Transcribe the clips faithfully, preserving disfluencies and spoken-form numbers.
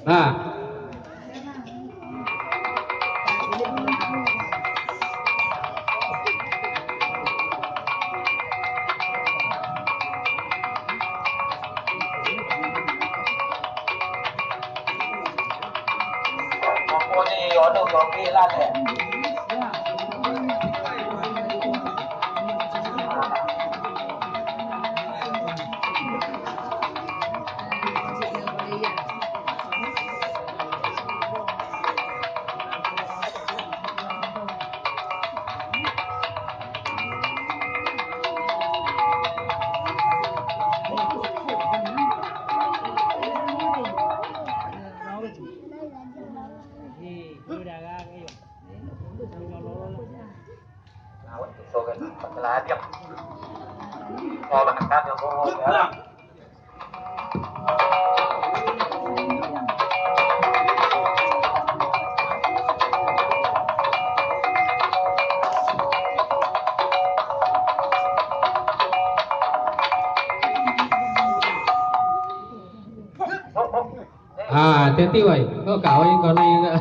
Nah. Ah, hati-hati, wai. Kau kawin kau naik.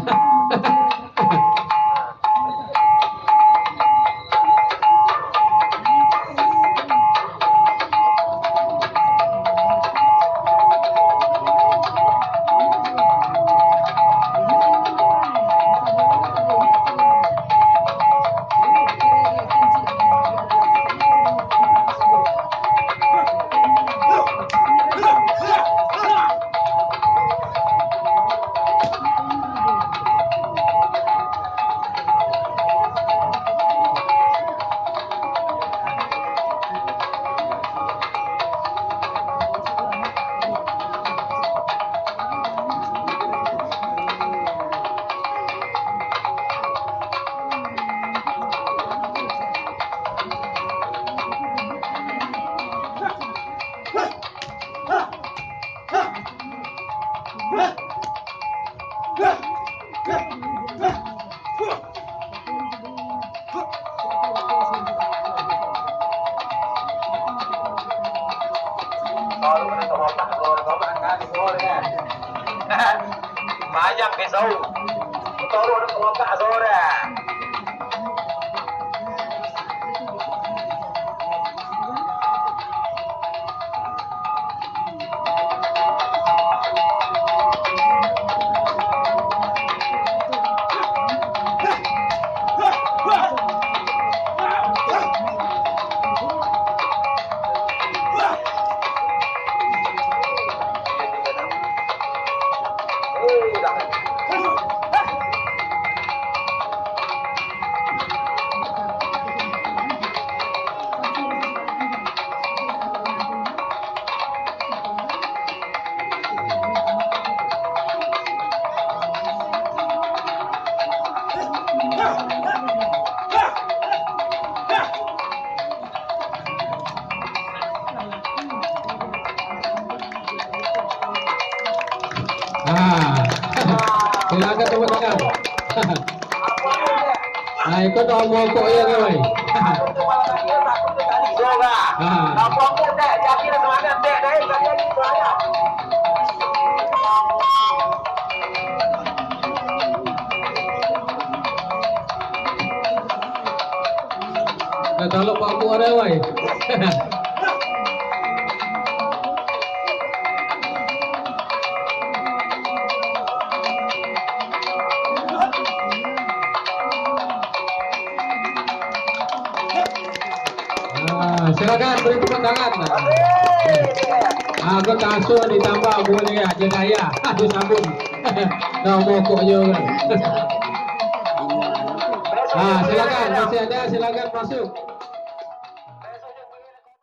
Banyak pisau. Tolong ada pelontak sore. Ah. Silakan tepuk tangan. Ah, iko doh mokok yo, kawan. Ah. Dah talok Pak Buah dah, wai. Ah, silakan beri tepuk tangan. Ah, ke kasur ditambah boleh aja daya. Aduh, sabun. Dah mokok je kan. Ah, silakan, masih ada, silakan masuk.